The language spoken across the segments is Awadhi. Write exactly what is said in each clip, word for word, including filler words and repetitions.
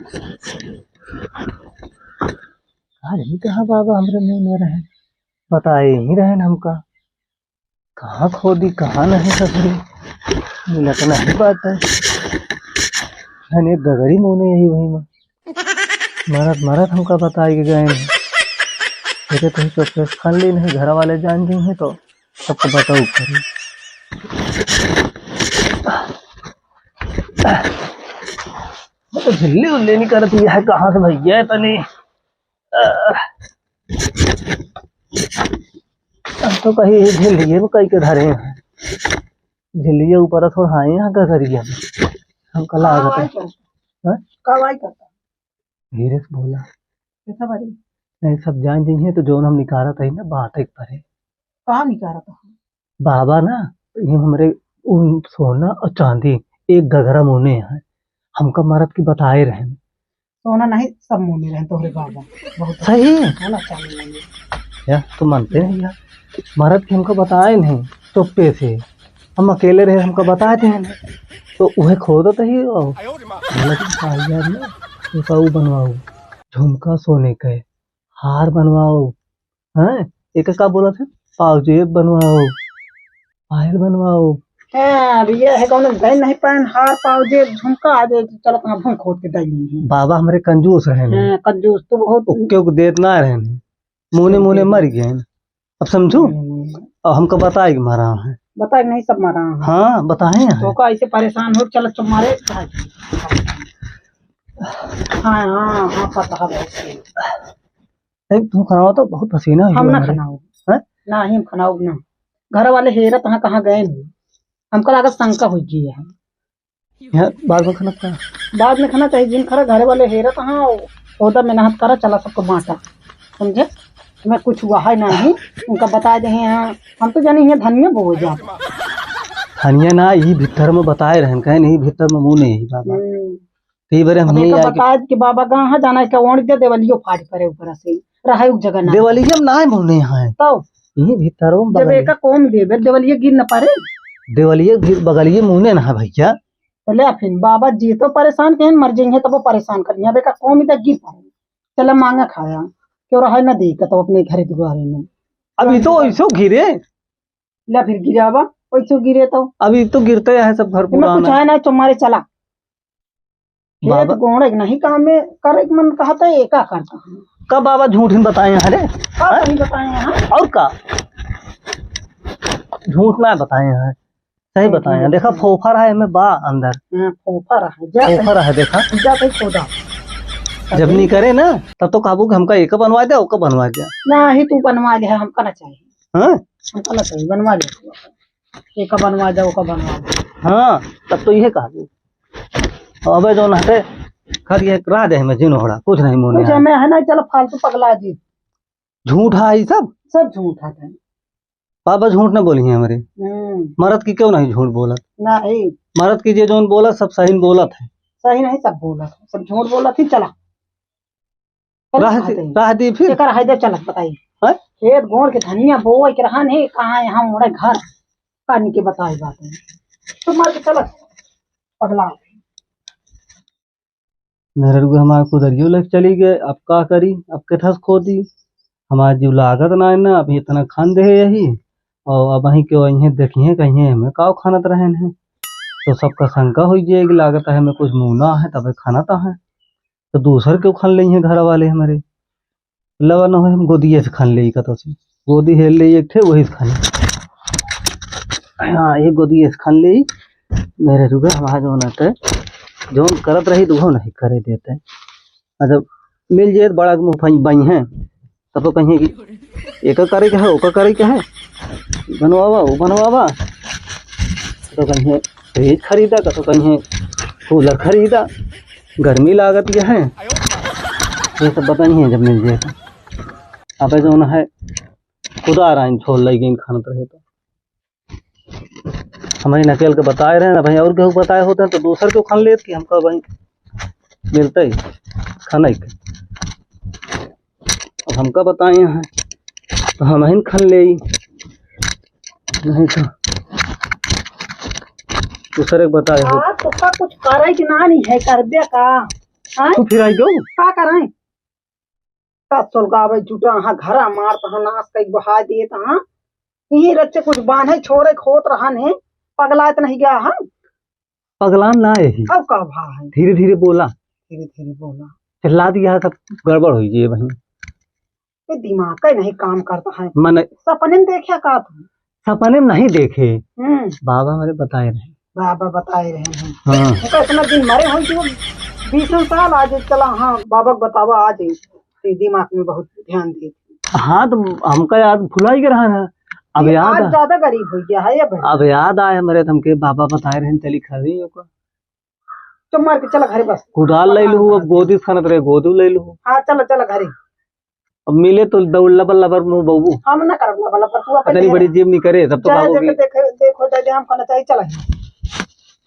का जानी कहाँ बाबा हमरे मुँह में रहे, बताए ही रहे हमका। कहाँ खोदी, कहाँ नहीं ससुरी, मिलत नहीं बात है। धन एक गगरी मुने यही वही में। मरत मरत हमका बताए के गए हैं। तेरे तो ही चुपचाप खान ली नहीं, घर वाले जान गए हैं तो सबको बताऊ करी। मैं तो झिल्ली उल्ली नहीं करती है, कहाँ से भैया है तनी। हम तो कहीं झिल्लिए में कई के धरे हैं। झिल्लिए ऊपर थोड़ा आए हैं गगरिया में। हमका लागत है। कवाई करता। हाँ? कवाई करता। धीरे से बोला। कैसा बारी? नहीं, सब जान जाइए तो जौन हम निकारत है ना, बात एक पर है। कहाँ निकारत है? बाबा ना, ये हमरे उन सोना और चांदी एक गगरा मुने हैं। हमका मरद की बताए रहे। सोना नहीं, सब मुने रहे तोहरे बाबा। बहुत सही है। सोना चांदी मुने। यार, तो मानते नहीं यार। मरद के हमका बताए नहीं, चुप्पे से। हम अकेले रहे, हमका बताए थे ना। तो उहे खोदत ही और बोला कि भाई यार ना, एक आऊ बनवाओ, झुमका सोने के, हार बनवाओ, हैं? एक का बोला थे, पाउजेब बनवाओ, पायल बनवाओ। हाँ, अब ये है कौन गए नहीं पाएन, हार पाउजेब झुमका, आज चलो कहाँ भूख खोद के दई ली है। बाबा हमरे कंजूस रहे हैं। हाँ, कंजूस तो बहुत। ओ, क्यों देत ना रहे हैं। मुने मुने मर गए हैं। अब समझू? हम्म। अब हमका बताए के मारा है। बताए के नहीं सब मारा है। हाँ, बताए हैं। तो का ऐसे परेशान हो, चलो तुम्हारे। हाँ, हाँ, हाँ, पता है बहुत सही। नहीं, तू खाना तो बहुत पसीना हो हम गया ना हमारे। खाना हो। हैं? ना ही हम खाना हो ना। घर वाले हेरत हाँ कहाँ गए नहीं। हमका लागत शंका हो गई है। यहाँ बाद में खाना खा। बाद में खाना चाहिए, जिन खरा घर वाले हेरत हाँ, ओदा मेहनत करा, चला सबको बांटा, समझे? मैं कुछ हुआ है नहीं, उनका बता दे हैं, हम तो जानी है धनिया बोए जा। धनिया ना, यही भीतर में बताए रहन, कहे नहीं भीतर में मुँह नहीं है बाबा। हम्म। तो ये बारे हम अब नहीं एक आए कि बताए कि बाबा कहाँ जाना है, क्या ओढ़ दे देवलियो फाट परे ऊपर से, रहे उस जगह ना। देवलिया में ना है मुँह नहीं है। तो? यही भीतर में जब बगल एका कौन देवे, देवलिया गिर न परे। देवलिया भी बगलिए मुँह नहीं ना है भैया। तो ले फिर बाबा जी तो परेशान, केहन मर जाइए तब वो परेशान कर लिया, बेटा कौन इधर गिर पड़े, चला मांगा खाया, क्यों रहा ना दे का तो अपने घरे दुआरे में। अभी तो ऐसो गिरे। ले फिर गिरावा, ऐसो गिरे तो। अभी तो गिरते हैं सब घर इनमें पुराना। कुछ है ना, तुम्हारे चला। खेत बाबा गोड़े के नहीं काम में करे के मन कहता है, एका करता है। कब बाबा झूठ ही बताए हैं रे? कब हैं? नहीं बताए हैं? और का? झूठ ना बताए हैं। सही बताए हैं, देखा फोफर है, एमे बा अंदर। हाँ, फोफर है, जा फोफर है, देखा। जा भाई खोदा। जब नहीं करे ना, तब तो कहबू कि हमका एक बनवा दे, ओका बनवा दे। नहीं, तू बनवा ले, हमका ना चाहिए। हाँ? हमका ना चाहिए, बनवा ले तू। एक बनवा दे, ओका बनवा दे। हाँ, तब तो यह कहबू। अबे जौन हटे, खर ये रह दे, हमें जिन होड़ा, कुछ नहीं मोने कुछ है। हमें है ना, चलो फालतू पगला जी। झूठ है ई सब? सब झूठ है। बाबा झूठ न बोली है हमरे। हम्म। मरद की क्यों नहीं झूठ बोलत? नहीं। मरद की जे जौन बोलत, सब सही न बोलत है। सही नहीं, सब बोलत है, सब झूठ बोलत ही। चला, चला, रह दी, रह दी फिर। एकर है दे, चला बताई। हैं? खेत गोड़ के धनिया बोए के रहा नहीं, कहाँ यहाँ मोड़े घर, कानी के बताई बात है। तो मर के चला, पगला। मेहररुआ हमार कुदरियो लेके चली गए, अब का करी, अब केथस खोदी, हमार जीव लागत ना है ना, अब इतना खान दे यही, और अब वहीं के वहीं देखिए कहीं हमें काव खानत रहन है, तो सबका शंका हो जाएगी, लागत है हमें कुछ मुँह ना है, तबे खानत है, तो दूसर क्यों खान ले हैं घर वाले हमारे। लवा न हो हम गोदिये से खान लेई कतो से। गोदी हेल लेई एक ठे, वही से खान लेई। हाँ, ये गोदिये से खान लेई। मेहररुआ हमार जौन हटे, जौन करत रही तो वो नहीं करे देते। अच्छा, मिल जाए तो बड़ा मुँह फंस बाई हैं, तब तो कहिए कि एका करे के है, ओका करे के है, बनवावा, वो बनवावा। तो कहिए फ्रिज खरीदा, तो कहिए कूलर खरीदा, गर्मी लागत यह है, ये सब बताइए जब मिल जाए तो। अबे जौन है, खुदा राइन छोड़ लई गई खानत रहे तो। हमारी नकेल के बताए रहे ना भाई, और केहू बताए होते हैं तो दूसर क्यों खान लेत कि हमका भाई मिलते ही खाने के। अब हमका बताए हैं तो हम ही खान लेई, नहीं तो दूसरे के बताए हो। हाँ, तो का कुछ करे कि ना नहीं है, करबे का? हाँ? तू फिर आई गयो? का कराई? का सुलगावे जुटा हाँ, घरा मारत हाँ, नाश कई बहा देत हाँ। यही रच्चे कुछ बान्हे छोड़े खोत रहन है, पगलात नहीं गया हाँ। पगलान ना यही। अब का भा है? धीरे धीरे बोला। धीरे धीरे बोला। चिल्ला दिया सब गड़बड़ हो गई वहीं। ये दिमाग का नहीं काम करता है। मने सपने में देखे का तू? सपने में नहीं देखे। हम्म। बाबा हमारे बताए रहे। बाबा बताए रहे हैं। हाँ। उनका इतना दिन मरे हो कि वो बीसों साल आज चला, हाँ, बाबा को बतावा आज ही। ये दिमाग में बहुत ध्यान दे। हाँ, तो हमका याद भुलाई के रहा ना। अब ये याद आज आ-, ज्यादा गरीब हो गया है ये भाई। अब याद आए हमारे, तो हमके बाबा बताए रहे, चली खा रही हो का। तो मार के चला घरे बस। कुदाल ले लूँ, अब गोदी खनत रहे, गोदी ले लूँ। हाँ, चला, चला घरे। अब मिले तो दौड़ लबर लबर मुँह बबू। हम ना करब लबर लबर, तू अपन इतनी ले बड़ी रह। जीव नहीं करे, तब तो चाहे भागोगी। देख, देख, देखो, चाहे हम कहना चाहिए, चला ही।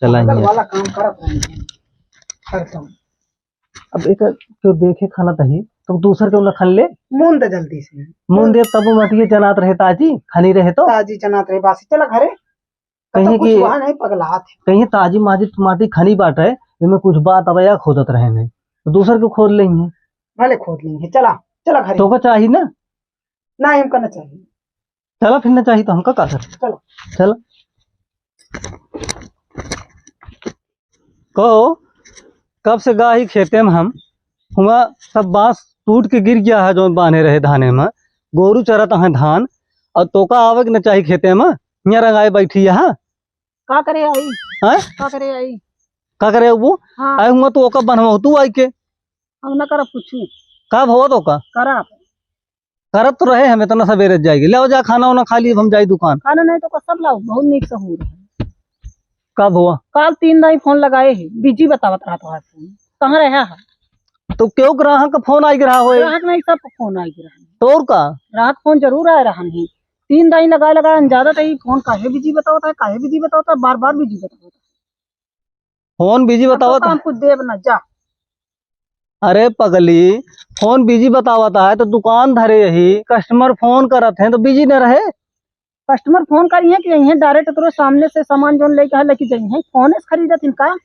चला ही। वाला काम करत रहे हैं। करता हूँ। अब एक क्यों देखे खाना तही, तो दूसर क्यों ना खन ले? मुन दे जल्दी से। मुन दे तब मटिए जनात रहे ताजी, खनी रहे तो। ताजी जनात रहे, बासी चला घरे। कहीं कतौ कुछ कि वहाँ नहीं पगलात है। कहीं ताजी माजी माटी खनी बाटे, इमे कुछ बात अब या खोदत रहे नहीं, तो दूसर के खोद लेंगे। भले खोद लेंगे, चला, चला घरे। तोका चाही ना? ना, हमका ना चाहिए। चला फिर ना चाही तो हमका का करे? चलो। चला। कहो, कब से गा ही खेते में हम, हुआ सब बाँस टूट के गिर गया है, जौन बान्हे रहे धाने में, गोरू चरत हैं धान, और तोका आवे के न चाही खेते में, हियाँ रंगाए बैठी है। का करे आई? हैं? का करे आई? का करे वो? हाँ। आए हुआ तो ओका बनवा तू आई के। हम ना करब कुछ। का भवा तो का? करब। करत तो रहे, हम इतना सवेरे जाएगी। ले जा खाना वाना खा लिए, हम जाई दुकान। खाना नहीं तो का सब लाओ, बहुत नीक सहूर है। का भवा? काल तीन दाई फोन लगाए है, बिजी बतावत रहत है फोन। कहाँ रहा है? तो क्यों ग्राहक का फोन आई रहा होए? ग्राहक नहीं, सबका फोन आई रहा है। तो और का? ग्राहक फोन जरूर आए रहा है। तीन दाई लगाए लगाए, हम ज्यादा तो ही फोन काहे बिजी बतावत है, काहे बिजी बतावत है, बार बार बिजी बतावत है। फोन बिजी बतावत है। हम कुछ देब ना, जा। अरे पगली, फोन बिजी बतावत है तो दुकान धरे यही, कस्टमर फोन करत हैं तो बिजी न रहे। कस्टमर फोन करी है कि यही डायरेक्ट तोरे सामने से सामान जोन लेके है लेके जाई है, फोन से खरीदत इनका।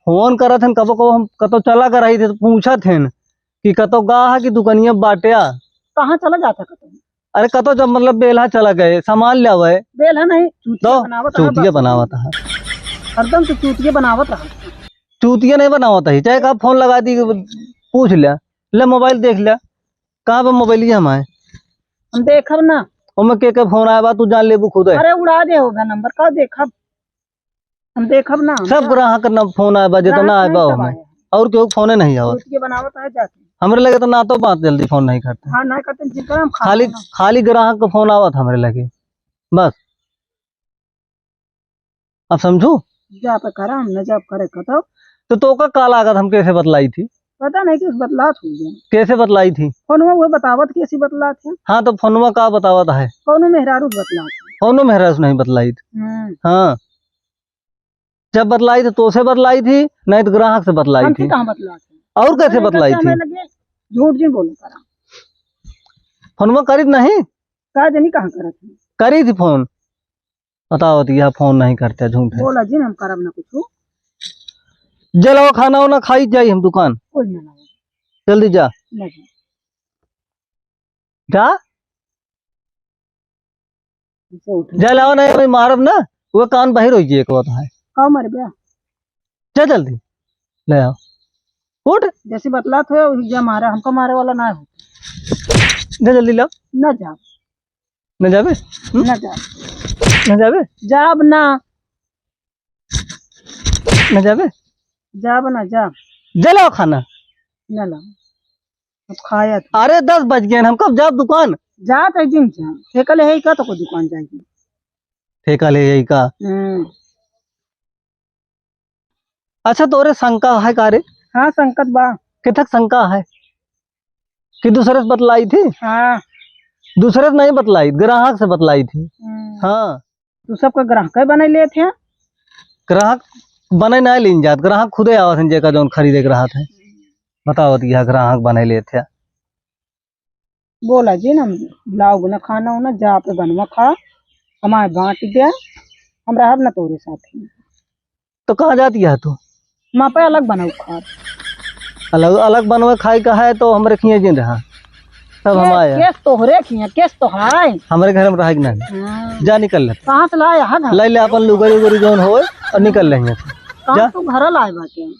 फोन करत हैं, कबो कबो हम कतो चला कर रही थे तो पूछत हैं कि कतो गा है कि दुकनिया बाट्या। कहाँ चला जाता कतो? अरे कतो जब मतलब बेल्हा चला गए, सामान ले आवे। बेल्हा नहीं, चूतिया दो, बनावत है, चूतिया बस। बनावत है। हरदम तो चूतिया बनावत रहा। चूतिया नहीं बनावत है, चाहे का फोन लगा दी, पूछ लिया, ले मोबाइल देख लिया, कहाँ पे मोबाइल ये हमारे? हम देखब ना। ओमे के के फोन आया बा, तू जान लेबू खुद है। अरे उड़ा दे होगा नंबर, का देखब? हम देखब ना, हम सब का ग्राहक का फोन आए बा, जितना ग्राहक आए नहीं बा सब ओमे। आए हैं। और केहू फोने नहीं आवत। चूतिया बनावत है जाके। हमरे लगे तो ना तो बात जल्दी फोन नहीं करते। हाँ, नहीं करते, जिनका हम खाते खाली, हैं ना। खाली ग्राहक का फोन आवत हमरे लगे, बस। अब समझू? जा पे करा, हम न जाब करे कतौ। तो तोका का लागत हम कैसे बतलाई थी? पता नहीं किस बतलात हो गया। कैसे बतलाई थी? फोनवा वो बतावत कैसी बतलात है? हाँ, तो फोनवा का बतावत है? कौनो मेहरारू बतलात है। कौनो मेहरारू नहीं बतलाई थी। हम्म। हाँ। जब बतलाई थी, तो से बतलाई थी, नहीं तो ग्राहक से बतलाई हमसे थी। कहाँ बतलात है? और कैसे हमें बतलाई थी? हमें लगे, झूठ जिन बोले करा। फोनवा करी थी नहीं? का जनी कहाँ करत है? करी थी फोन। बताओ तो यह फोन नहीं करते, झूठ है। बोला जिन हम करब ना कुछ। जलाओ खाना वाना खाई जाई हम दुकान। कोई ना लाओ। जल्दी जा। ना जा। जा। इसे उठ। जा लाओ नहीं, मैं मारब ना। वो कान बाहर हो गई एक बात है। का मर गया? जा जल्दी। ले आओ। उठ। जैसे बतलात हो, वही जा मारा, हमको मारे वाला ना हो। जा जल्दी लाओ। ना जा। न जाबे? हम्म? न जा। न जाबे? जाब ना। न जाबे? जाब ना, जा। जलाओ खाना। न ला। अब खाया तू। अरे, दस बज गए, हम कब जाब दुकान? जा तो जिम जा। ठेका ले है का तो कोई दुकान जाएगी। ठेका ले है का? हम्म। अच्छा, तोरे शंका है का रे? हाँ, शंकत बा। किथक शंका है? कि दूसरे से बतलाई थी? हाँ। दूसरे से नहीं बतलाई, ग्राहक से बतलाई थी। हम्म। हाँ। तू सबका ग्राहक ही बनाई लेत है? ग्राहक बनाई नहीं लीन जात, ग्राहक खुदे आवत हैं, जेका जौन खरीदे के रहत है। बताओ तो यह ग्राहक बनाई लेत है। बोला जी ना, लाओ ना खाना उना, जा पे बनवा खा, हमारे बांट दे, हम रहब ना तोरे साथ ही। तो कहाँ जाती है तू? माँ पे अलग बनाऊ खा। अलग, अलग बनवे खाए का है तो हमरे खिए जिन रहा। तब हम केस, आए। केस तोहरे खिए, केस तो है। हमरे घर में रहे कि नहीं? हाँ। जा निकल ले। कहाँ से लाए यहाँ घर? ले ले अपन लुगरी उगरी जौन होए और निकल ले यहाँ से। कहाँ जा। तू घर लाए बाटे?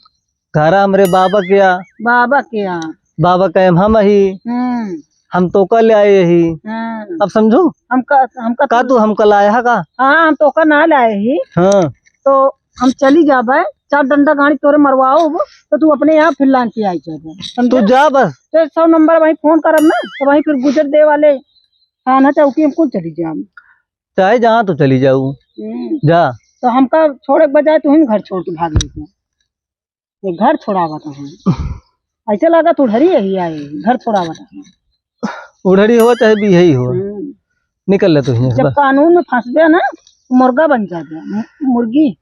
घर हमरे बाबा के यहाँ। बाबा के यहाँ। बाबा के हम ही। हम्म। हम तोका ले आए ही। हाँ। अब समझू? हमका, हमका का तू हमका लाया है का? हाँ, हम तोका ना लाए ही। हाँ। तो हम चली जाबे, चार डंडा गाड़ी तोरे मरवाओ, तो तू अपने यहाँ फिर लान के आई जाबे, समझा? तू जा बस। तो सौ नंबर वहीं फोन करब ना, तो वहीं फिर गुजर दे वाले थाना चौकी हम कुल चली जाब। चाहे जहाँ तू चली जाऊ, हम्म। जा। तो हमका छोड़े के बजाय तू ही घर छोड़ के भाग लेते। ये घर छोड़ावत है। ऐसे लागत उढ़री यही आई, घर छोड़ावत है। उढ़री हो चाहे बिहई हो, हम्म। निकल ले तू हियाँ से, जब बस। कानून में फंसबे ना, मुर्गा बन जाबे, मु-, मुर्गी।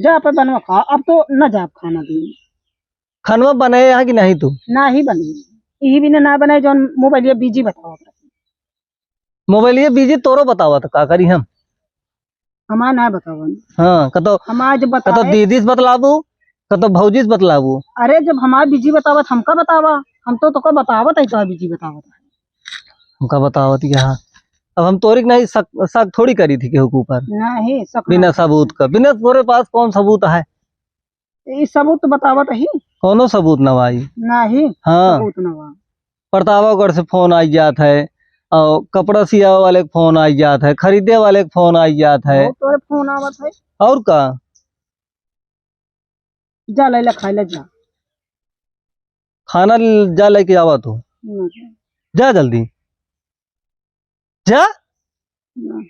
जा पे बनवा खा, अब तो न जाब खाना भी। खानवा बनाए यहाँ कि नहीं तू? नाही बनी, यही भी ना बनाए, जौन मोबाइल ये busy बतावत रहे। मोबाइल ये busy तोरो बतावत, का करी हम? हमार ना बतावन। हाँ, कतो, हमार जब कतो बताए दीदी से बतलाबू, कतो भौजी से बतलाबू। अरे, जब हमार busy बतावत, हमका बतावा, हम तो तोका बतावत है, तो busy बतावत है। हमका बतावत कि हाँ, अब हम तोरी के नहीं शक, शक थोड़ी करी थी केहू के ऊपर। नहीं, शक बिना ना। सबूत का, बिना तोरे पास कौन सबूत है? ई सबूत तो बतावत ही। कौनो सबूत ना भाई। नाही, हाँ। सबूत ना बा। प्रतापगढ़ से फोन आई जात है, और कपड़ा सियावे वाले के फोन आई जात है, खरीदे वाले के फोन आई जात है। बहुत तोरे फोन आवत है। और का? जा ले ले, खाए ले जा। खाना ल-, जा लेके आवा तू। हम्म। जा जल्दी। जा। हम्म।